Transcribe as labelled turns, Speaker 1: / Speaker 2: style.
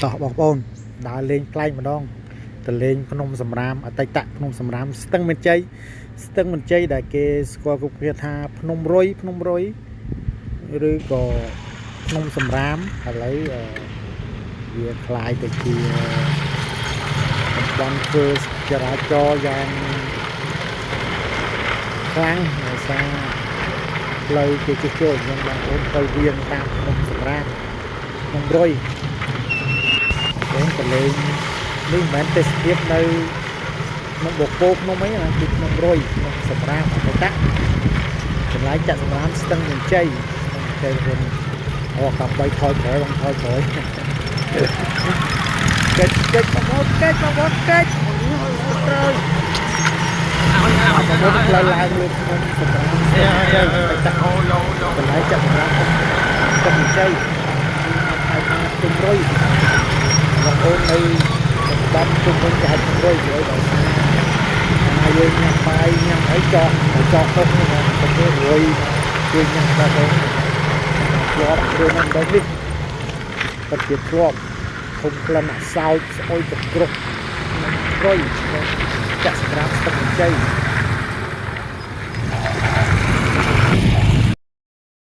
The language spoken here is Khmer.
Speaker 1: តោះបងប្អូនដើរលេងប្លែកម្ដងទៅលេងភ្នំសំរាមអតីតភ្នំសំរាមស្ទឹងមានជ័យស្ទឹងមានជ័យដែលគេស្គាល់គ្រប់គ្នាថាភ្នំរុយភ្នំរុយឬក៏ភ្នំសំរាមឥឡូវអឺវាក្លាយទៅជាតំបន់ធ្វើចរាចរណ៍យ៉ាងខ្លាំងដោយសារផ្លូវគេជួសជុលអញ្ចឹងបងប្អូនទៅវៀងតាមភ្នំសំរាមភ្នំរុយ បងតលេងនេះមិនមែនទេសភាពនៅក្នុងបូកគោភ្នំអីណាគឺភ្នំរុយភ្នំសំរាមអតីតកន្លែងចាក់សំរាមស្ទឹងមានជ័យស្ទឹងមានជ័យវិញអូកាប់បីថយក្រោយបងថយក្រោយកិច្ចកិច្ចបងប្អូនកិច្ចបងប្អូនកិច្ចត្រូវបងប្អូនផ្លូវឡើងលើភ្នំសំរាមស្ទឹងមានជ័យអតីតកន្លែងចាក់សំរាមស្ទឹងមានជ័យគឺហៅថាភ្នំរុយ បងប្អូននៅតំបន់ជុំវិញគេហៅភ្នំរុយព្រោះដោយសារថាយើងញ៉ាំបាយញ៉ាំអីចោះចោះទុកនេះណាទៅគេរុយជួយញ៉ាំដល់ទៅធ្លាប់រឿងហ្នឹងដល់នេះពិតជាធ្លាប់ធំក្លិនអសោចស្អុយកគ្រប់ភ្នំរុយក្នុងចាក់សម្រាប់ស្ទឹងជ័យ។